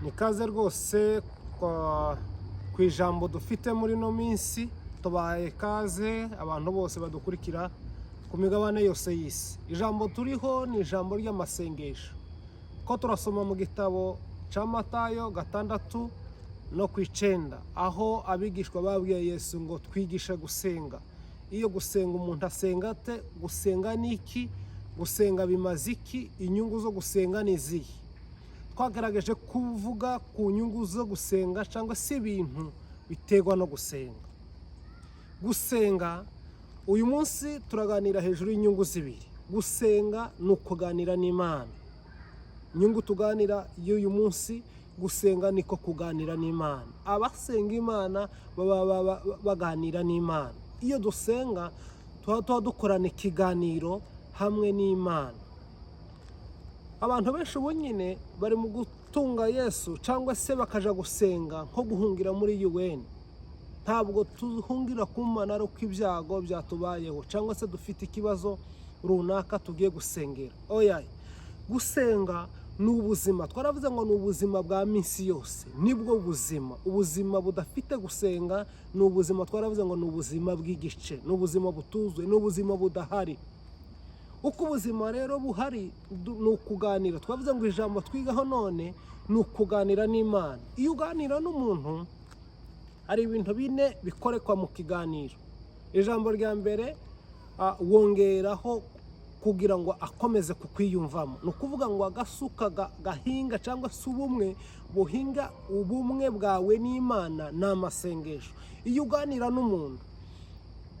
Ni kaze rwose ku ijambo dufite muri ino minsi. Tubaye kaze abantu bose badukurikira ku migabane yose y'isi. Ijambo turiho ni ijambo ry'amasengesho, ko turasoma mu gitabo cya Matayo 6 no ku 9, aho abigishwa babwiye Yesu ngo: "Twigishe gusenga." Iyo gusenga, umuntu asenga ate? Gusenga ni iki? Gusenga bimaze iki? Inyungu zo gusenga ni izihe? Twagerageje kuvuga ku nyungu zo gusenga cyangwa se ibintu biterwa no gusenga. Gusenga, uyu munsi turaganira hejuru y'inyungu zibiri. Gusenga ni ukuganira n'Imana. Inyungu tuganira y'uyu munsi: gusenga niko kuganira n'Imana. Abasenga Imana baba baganira n'Imana. Iyo dusenga tuba dukorana ikiganiro hamwe n'Imana. Abantu benshi ubu nyine bari mu gutunga Yesu cyangwa se bakaja gusenga nko guhungira muri UN. Ntabwo tuhungira ku Mana ari uko ibyago byatubayeho cyangwa se dufite ikibazo runaka tugiye gusengera. Oya, gusenga ni ubuzima. Twaravuze ngo ni ubuzima bwa minsi yose, nibwo buzima. Ubuzima budafite gusenga ni ubuzima, twaravuze ngo ni ubuzima bw'igice, ni ubuzima butuzuye, ni ubuzima budahari. Uko ubuzima rero buhari ni ukuganira. Twavuze ngo ijambo twigaho none ni ukuganira n'Imana. Iyo uganira n'umuntu, hari ibintu bine bikorekwa mu kiganiro. Ijambo rya mbere, wongeraho kugira ngo akomeze kukwiyumvamo. Ni ukuvuga ngo agasuka gahinga cyangwa se ubumwe buhinga ubumwe bwawe n'Imana ni amasengesho. Iyo uganira n'umuntu,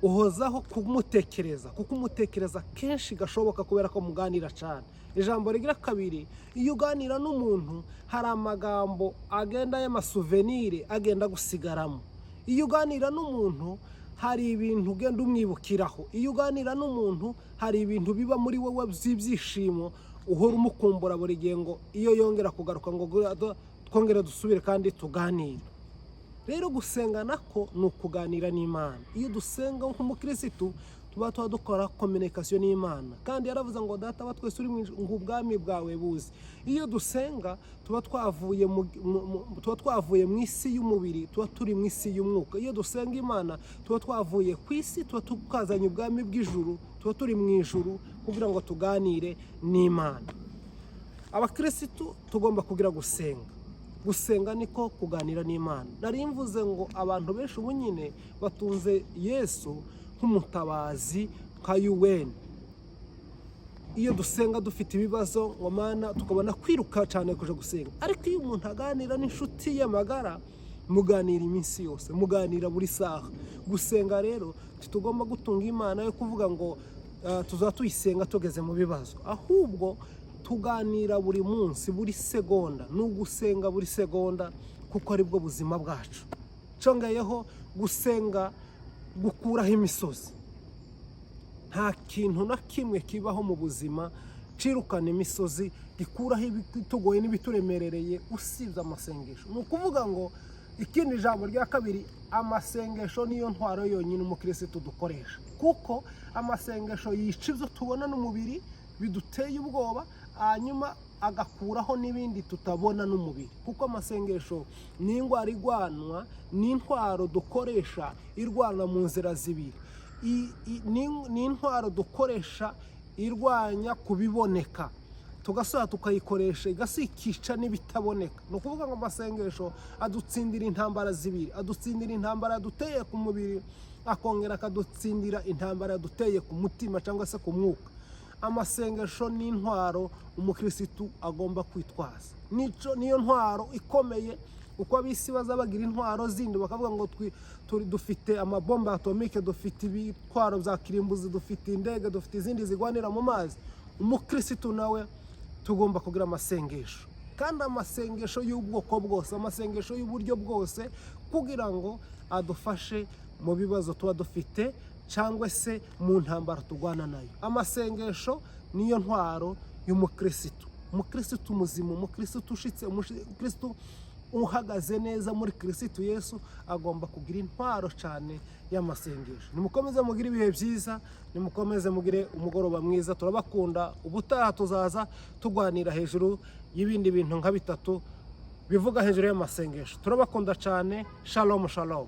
uhozaho kumutekereza, kuko umutekereza kenshi gashoboka kubera ko muganira cyane. Ijambo rigira kabiri: iyo uganira n'umuntu, hari amagambo agenda y'ama souvenir agenda gusigaramo. Iyo uganira n'umuntu, hari ibintu ugenda umwibukiraho. Iyo uganira n'umuntu, hari ibintu biba muri wowe by'ibyishimo, uhora umukumbura buri gihe ngo iyo yongera kugaruka ngo twongere dusubire kandi tuganire. Rero gusenga nako ni ukuganira n'Imana. Iyo dusenga nk'umukirisitu, tuba dukora communication n'Imana. Kandi yaravuze ngo: "Data wa twese uri mu ijuru, ngo ubwami bwawe buze." Iyo dusenga, tuba twavuye mu isi y'umubiri, tuba turi mu isi y'umwuka. Iyo dusenga Imana, tuba twavuye ku isi, tuba tukazanye ubwami bw'ijuru, tuba turi mu ijuru kugira ngo tuganire n'Imana. Abakirisitu tugomba kugira gusenga. Gusenga niko kuganira n'Imana. Nari mvuze ngo abantu benshi ubu nyine batunze Yesu nk'umutabazi, nka UN. Iyo dusenga dufite ibibazo ngo: "Mana," tukabona kwiruka cyane kuja gusenga. Ariko iyo umuntu aganira n'inshuti ye magara, muganira iminsi yose, muganira buri saha. Gusenga rero, ntitugomba gutunga Imana yo kuvuga ngo tuzaba tuyisenga tugeze mu bibazo, ahubwo tuganira buri munsi, buri segonda. Ni ugusenga buri segonda kuko aribwo buzima bwacu. Congeyeho, gusenga gukuraho imisozi. Nta kintu na kimwe kibaho mu buzima cirukana imisozi, gikuraho ibitugoye n'ibituremerereye, usibye amasengesho. Ni ukuvuga ngo ikindi jambo rya kabiri: amasengesho niyo ntwaro yonyine umukirisitu dukoresha, kuko amasengesho yica ibyo tubona n'umubiri biduteye ubwoba, hanyuma agakuraho n'ibindi tutabona n'umubiri, kuko amasengesho ni indwara igwanwa, ni intwaro dukoresha irwana mu nzira zibiri. Ni intwaro dukoresha irwanya kubiboneka, tugasubira tukayikoresha igasikica n'ibitaboneka. Ni ukuvuga ngo amasengesho adutsindira intambara zibiri: adutsindira intambara yaduteye ku mubiri, akongera akadutsindira intambara yaduteye ku mutima cyangwa se ku mwuka. Amasengesho ni intwaro umukirisitu agomba kwitwaza. Niyo ntwaro ikomeye. Uko ab'isi baza bagira intwaro zindi, bakavuga ngo dufite amabomba atomike, dufite ibitwaro bya kirimbuzi, dufite indege, dufite izindi zigwanira mu mazi, umukirisitu nawe tugomba kugira amasengesho, kandi amasengesho y'ubwoko bwose, amasengesho y'uburyo bwose, kugira ngo adufashe mu bibazo tuba dufite cyangwa se mu ntambara turwana nayo. Amasengesho niyo ntwaro y'umukirisitu. Umukirisitu muzima, umukirisitu ushitse, umukirisitu uhagaze neza muri Kirisitu Yesu agomba kugira intwaro cyane y'amasengesho. Nimukomeze mugire ibihe byiza, nimukomeze mugire umugoroba mwiza. Turabakunda. Ubutaha tuzaza turwanira hejuru y'ibindi bintu nka bitatu. Bivuga hejuru y'amasengesho. Turabakunda cyane. Shalom, shalom.